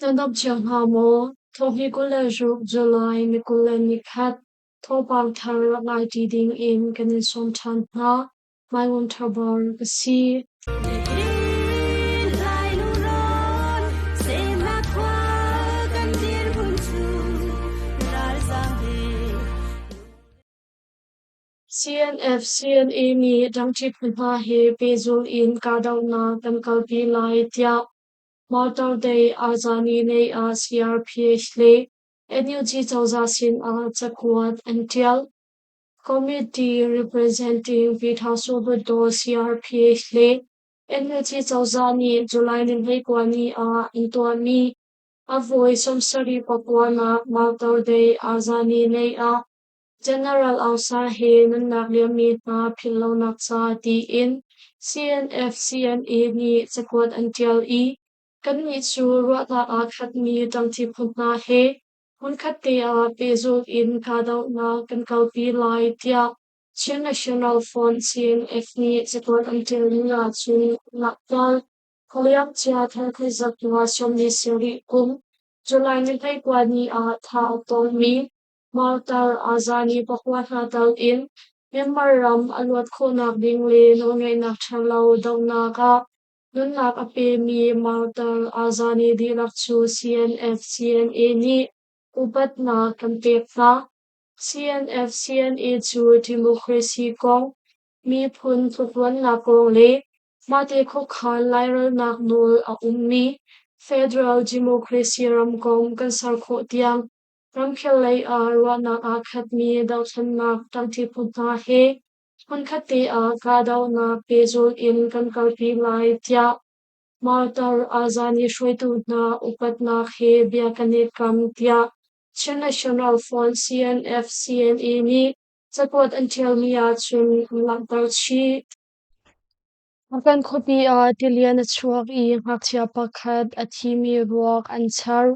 Nan dam cio hnga maw? Thawhni 26 July ni 21 thawngpang thar rak ngai ṭi ding in kan in sawm ṭhan hna. Maiwon Thabar ka si. CNF CNA nih dangṭi phu hna he pehzulh in kahdohnak kan kalpi lai tiah Martyr Day Azani lei ah CRPH le NUG cozah sin ah cakuat an ṭial. Committee representing Pyithasu Hluttaw CRPH le NUG cozah nih July ni 29 ni ah an tuahmi a voi 79 nak Martyr Day Azani lei ah General Aung San he nunnak liammi hna philhlonak ca tiin CNF-CNA nih cakuat an ṭial i kannih cu ruahnak aa khatmi ṭangṭi phu hna he hmunkhat te ah pehzulh in kahdohnak kan kalpi lai tiah Chin National Front CNF nih cakuat an ṭialmi ahcun an langhter. Khualiamcia Thalkhaizakua 47 kum July ni 29 ni ah thah a tongmi Martar Azani pakua hna tal in Myanmar ram a luat khawhnak ding le nawlngeihnak ṭhalo dohnak ah nunnak a pemi Martar Azani dihlak cu CNF-CNA nih upatnak kan pek hna. CNF-CNA cu democracy kong, miphun tlukruannak kong le mahte khuakhan lairelnak nawl a ummi federal democracy ramkomh kan ser khawh tiang Ramkhel lei ah ruahnak aa khatmi dothlennak ṭangṭi phu hna he hmunkhat te ah kahdohnak pehzulh in kan kalpi lai tiah Martar Azani hruaitu hna upatnak he bia kan i kam tiah Chin National Front CNF-CNA nih cakuat an ṭialmi ahcun an langhter chih. Kan khuapi ah tilian a chuak i ngakchia pakhat a thimi ruak an char.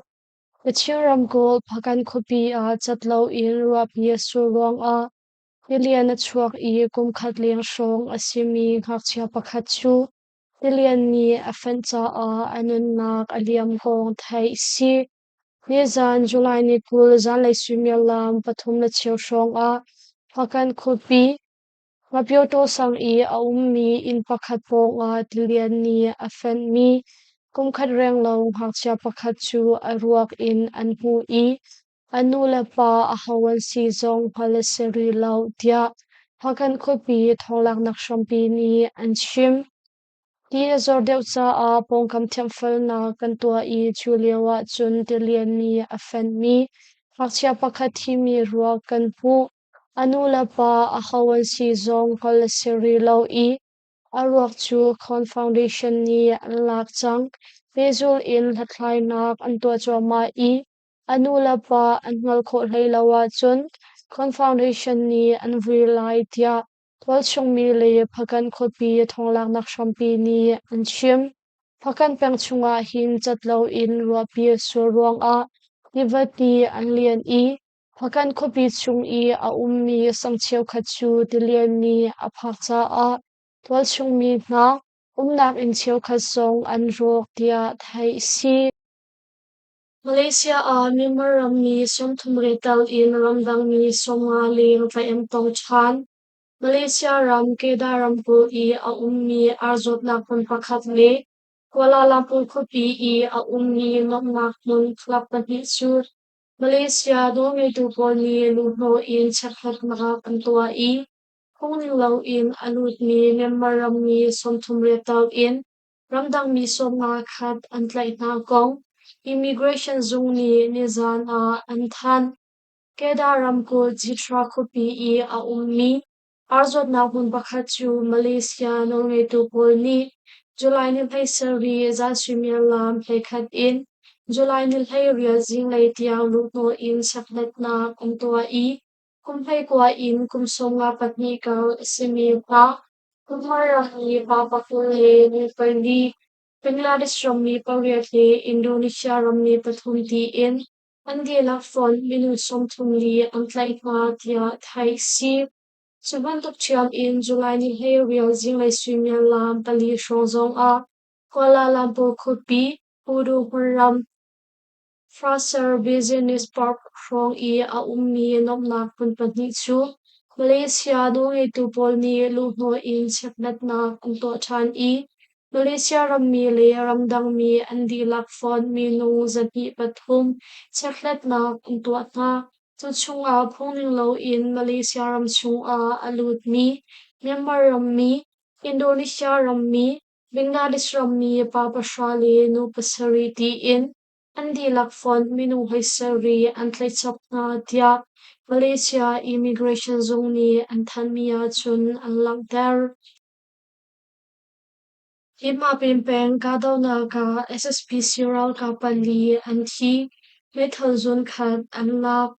Kachin ramkulh Hpakant khuapi ah cat loin ruahpi a sur ruangah tilian a chuak i kumkhat leng hrawng a simi ngakchia pakhat cu tilian nih a fenh caah a nunnak a liam kong theih a si. Nizan July ni 20 zanlei suimilam 3:15 hrawng ah Hpakant khuapi Ngapyaw sang i a ummi inn pakhat pawngah tilian nih a fenhmi kumkhat renglo ngakchia pakhat cu a ruak in an hmuh i a nulepa aho an si zong hngalh a si rih lo tiah Hpakant khuapi thawnglaknak hrampi nih an chim. Ti a zor deuh caah pawngkam thianhfelnak kan tuah i cu lio ahcun tilian nih a fenhmi ngakchia pakhat thimi ruak kan hmuh. A nulepa aho an si zong hngalh a si rih lo i a ruak cu Khon Foundation nih an lak cang. Pehzulh in hlathlainak an tuah cuahmah i a nulepa an hngalh khawh hlei lo ahcun Khon Foundation nih an vui lai tiah tualchungmi le Hpakant khuapi thawnglaknak hrampi nih an chim. Hpakant peng chungah hin cat loin ruahpi a sur ruangah tiva ti an lian i Hpakant khuapi chung i a ummi sang cheukhat cu tilian nih a phak caah tualchungmi hna umnak inn cheukhat zong an rawk tiah theih a si. Malaysia ah Myanmar rammi 30 le tal in ramdangmi 50 leng tlaih an tong ṭhan. Malaysia ram Kedah ramkulh i a ummi ar zawtnak hmun pakhat le Kuala Lumpur khuapi i a ummi nuamhnak hmun club pahnih cu Malaysia nawlngeitu pawl nih luhhnawh in chekhlatnak an tuah i phungning loin a lutmi Myanmar rammi 30 tal in ramdangmi 50 khat an tlaih hna kong Immigration zung nih nizan ah an thanh. Kedah ramkulh Jitra khuapi i a ummi Ar zawtnak hmun pakhat cu Malaysia nawlngeitu pawl nih July ni 17 zan suimilam 11 in July ni 18 zinglei tiang luhhnawh in chekhlatnak an tuah i kum 19 in kum 52 kar a simi hna Myanmar rammi pa pakhat le nu pali, Bangladesh rammi pariat le Indonesia rammi pathum tiin an dihlak fonh minung 34 an tlaih hna tiah theih a si. Cu bantuk ṭhiam in July ni 18 zinglei suimilam 4 hrawng zongah Kuala Lumpur khuapi Pudu hmunram. Fraser Business Park hrawng i a ummi nuamhnak hmun pahnih cu Malaysia nawlngeitu pawl nih luhhnawh in chekhlatnak an tuah ṭhan i Malaysia rammi le ramdangmi an dihlak fonh minung 203 chekhlatnak an tuah hna. Cu chungah phungning loin Malaysia ram chungah a lutmi Myanmar rammi, Indonesia rammi, Bangladesh rammi pa pahra le nu pasarih tiin an dihlak fonh minung 17 an tlaih chap hna tiah Malaysia Immigration zung nih an thanhmi ahcun an langhter. Himapin peng kahdohnak ah SSPC ralkap pali an thi, meithal zun khat an lak.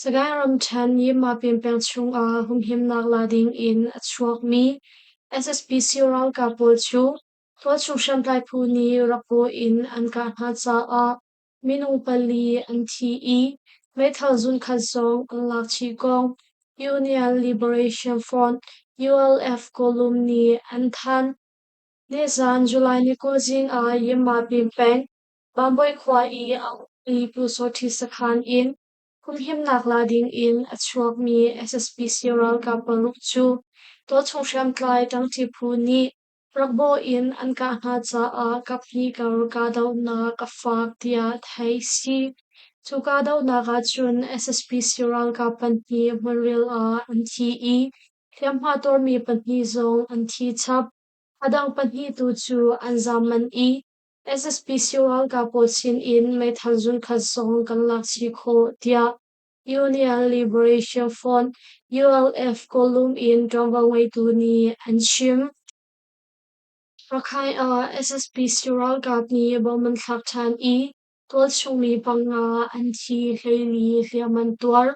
Sagaing ramṭhen Yimapin peng chungah humhimnak la ding in a chuakmi SSPC ralkap pawl cu tualchung hriamtlai phu nih rakkaw in an kah hna caah minung pali an thi i meithal zun khat zong an lak chih kong Union Liberation Front ULF Kawlum nih an thanh. Nizaan July ni 20 zing ah Yinmapin peng Bambawi khua i a ummi Pyusawhti sakhan in humhimnak la ding in a chuakmi SSPC ralkap paruk cu tualchung hriamtlai ṭangṭi phu nih rakbawh in an kah hna caah kaphnih kar kahdohnak a fak tiah theih si. Cu kahdohnak ahcun SSPC ralkap pahnih hmunril ah an thi i hliamhma tuarmi pahnih zong an thi chap. A dang pahnih tu cu an zaam manh i SSPC ralkap pawl sinin meithal zunkhat zong kan lak chih khawh tiah Union Liberation Front ULF Kawlum in ṭuanvo ngeitu nih an chim. Rakhine ah SSPC ralkap nih bomb an thlak ṭhan i tualchungmi panga an thi 14 hliam an tuar.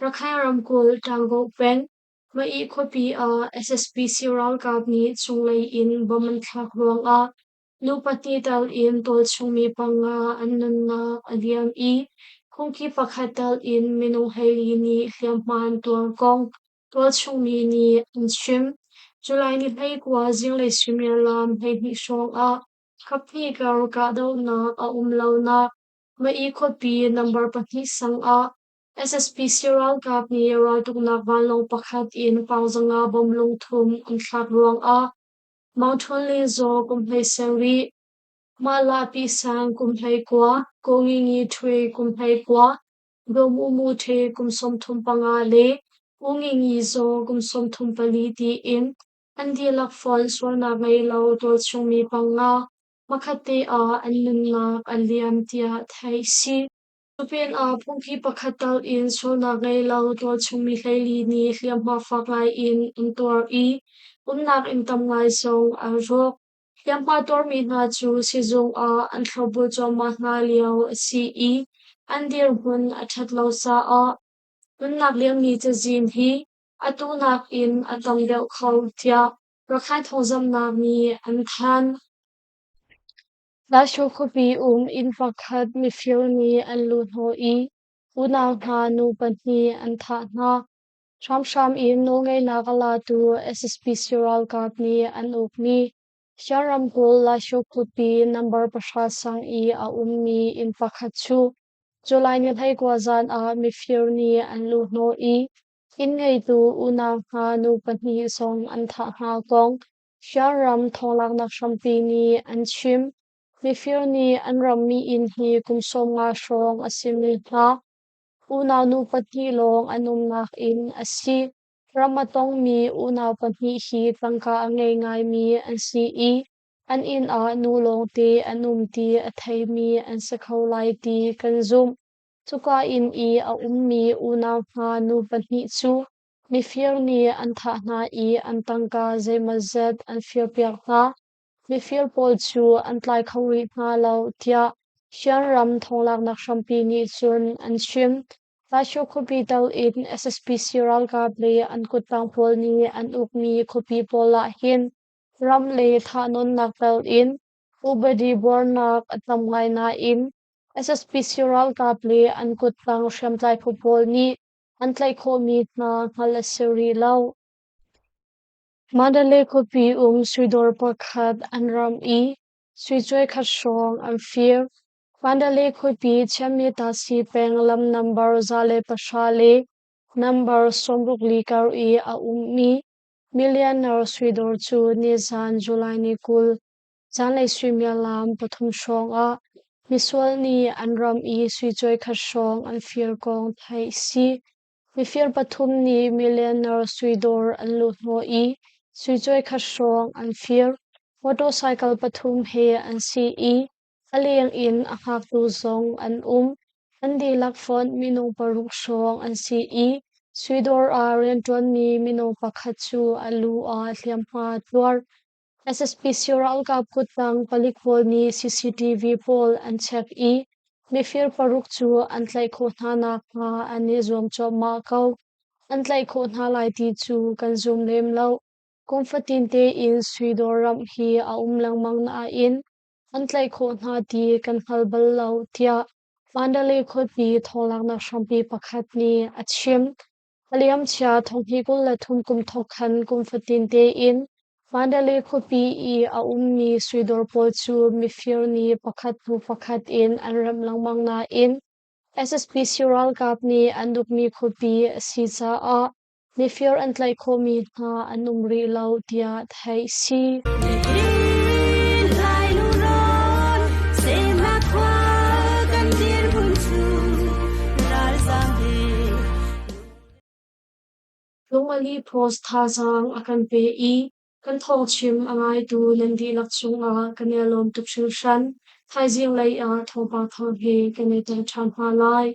Rakhine ramkulh Ṭangoh peng Maih khuapi ah SSPC ralkap nih cunglei in bomb an thlak ruangah nu pahnih tal in tualchungmi panga an nunnak a liam i phungki pakhat tal in minung 14 nih hliamhma an tuar kong tualchungmi nih an chim. July ni 19 zinglei suimilam 12 hrawng ah kaphnih kar kahdohnak a um lonak Maih khuapi number pahnih sang ah SSPC ralkap nih raltuknak vanlawng pakhat in paung zanga bomb lungthum an thlak ruangah Maung Htun Le Zaw kum 17, Mah Lah Pi Sang kum 19, Ko Ngi Ngi Htwe kum 19, Daw Mu Mu Htwe kum 35 le U Ngi Ngi Zaw kum 34 tiin an dihlak fonh sualnak ngei lo tualchungmi panga hmakhatte ah an nunnak a liam tiah theih si. Cupinah phungki pakhat tal in sualnak ngei lo tualchungmi 14 nih hliamhma fak ngai in an tuar i umnak inn tam ngai zong an rawk. Hliamhma tuarmi hna cu sizung ah an thlopbul cuahmah hna lio a si i an dirhmun a ṭhat lo caah nunnak liammi cazin hi atu nakin a tam deuh kho tiah Rakhine thawngzamhnak nih an thanh. Lasho khuapi um inn pakhat mifir nih an luhhnawh i unau hna nu pahnih an thah hna. Hramhram in nawlngeihnak a latu SSPC ralkap nih an ukmi Shan ramkulh Lasho khuapi number pahra sang i a ummi inn pakhat cu July ni 19 zan ah mifir nih an luhhnawh i inn ngeitu unau hna nu pahnih zong an thah hna kong Siaram thawnglaknak hrampi nih an chim. Mifir nih an rammi inn hi kum 50 hrawng a simi hna unau nu pahnih lawng an umnak inn a si. Ram a tongmi unau pahnih hi tangka a ngei ngaimi an si i an inn ah nu lawngte an um ti a theimi an si kho lai ti kan zumh. Cuka inn i a ummi unau hna nu pahnih cu Mifir nih an thah hna i an tangka zeimawzat an firpiak hna. Mifir pawl cu an tlai kho rih hna lo, tiah Shan thawnglaknak hrampi nih cun an chim. Lasho khuapi tal in SSPC ralkap le an kuttang pawl nih an ukmi khuapi pawl ah hin ram le thahnawnnak tal in upadi buarnak a tam ngai nain SSPC ralkap le an kuttang hriamtlai phu pawl nih an tlaih khawhmi hna hngalh a si rih lo. Mandalay khuapi um suidawr pakhat an ram i sui cuai khat hrawng an fir. Mandalay khuapi Chiamyetasi peng lam nambar 110 le nambar 64 kar i a ummi millionaire suidawr cu nizan July ni 20 zanlei suimilam 3 hrawng ah misual nih an ram i sui cawi khat hrawng an fir kong theih si. Mifir pathum nih millionaire suidawr an luhhnawh i sui cawi khat hrawng an fir. Motorcycle pathum he an si i a leng in a hngaktu zong an um. An dihlak fonh minung paruk hrawng an si i suidawr ah rianṭuanmi minung pakhat cu a lu ah hliamhma a tuar. SSPC ralkap kuttang palik pawl nih CCTV pawl an check i mifir paruk cu an tlaih khawh hna nakhnga an i zuam cuahmah ko. An tlaih khawh hna lai ti cu kan zum lem lo. Kum fatin tein suidawr ramh hi a um lengmang nain an tlaih khawh hna ti kan hngal bal lo, tiah Mandalay khuapi thawnglaknak hrampi pakhat nih a chim. A liamcia thonghnih 23 kum thawk khan kum fatin tein Mandalay khuapi i a ummi suidawr pawl cu mifir nih pakhat hnu pakhat in an remh lengmang nain SSPC ralkap nih an ukmi khuapi a si caah mifir an tlaih khawhmi hna an um rih lo tiah theih si. Lungmali Post thazaang a kan pe i kan thawngchim a ngaitu nan dihlak cungah kan i lawm tuk hringhran. Thaizing lei ah thawngpang thar he kan i tel ṭhan hna lai.